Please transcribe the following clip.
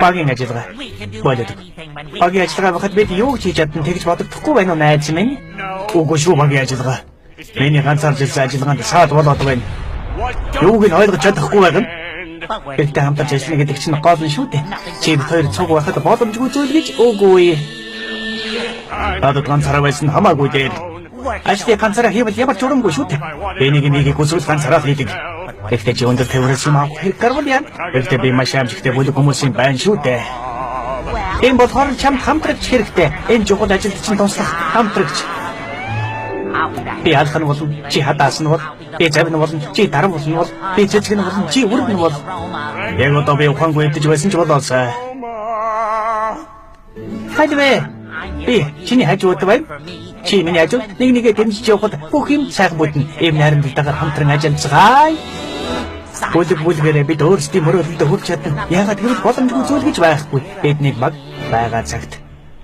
Багийн ажиллагаа. Болоод. Багийн ажиллагаа байхад бид юу ч хийж чадна тэгж бодогдохгүй байна уу, найз минь? Үгүй шүү, багийн ажиллагаа. Миний ганцааржилсан ажиллагаанд саад болоод байна. Юуг нь ойлгож чадахгүй байгаа юм? Гэхдээ хамтарч ажиллана гэдэг чинь гол нь шүү дээ. Чи бид хоёр цуг байхад боломжгүй зүйл гэж үгүй. Надад ганцаараа байсан хамаагүй дээр. Ажлыг ганцаараа хийвэл ямар ч урамгүй шүү дээ. Энийг нэгийг хүсвэл ганцаараа хийдэг. Гэхдээ чи өндөр тээврээс юм авах хэрэг гарвал яана? Гэхдээ би маш амжилттай бүлэг хүмүүсийн байна шүү дээ. Тийм болохоор чамд хамтрагч хэрэгтэй. Энэ чухал ажилд чинь туслах хамтрагч. Би алах нь болно, чи хадаасан бол, би завин болно, чи даран болно бол, би цэцэг нь болно, чи үргэн бол. Яг одоо би ухаангүй эвдэж байсан ч болоосай. Хальвэ. Би чиний хажууд байна. Чи миний хажууд нэг нэгэ дэмжиж явхад бүх юм сайхан бүтнэ. Ийм найрамдалтайгаар хамтран ажиллацгаая. Бүлэг бүлгээрээ бид өөрсдийн мөрөөдөлдөө хүрч чадна. Яагаад гэвэл боломжгүй зүйл гэж байхгүй. Бид нэг баг байгаа цагт.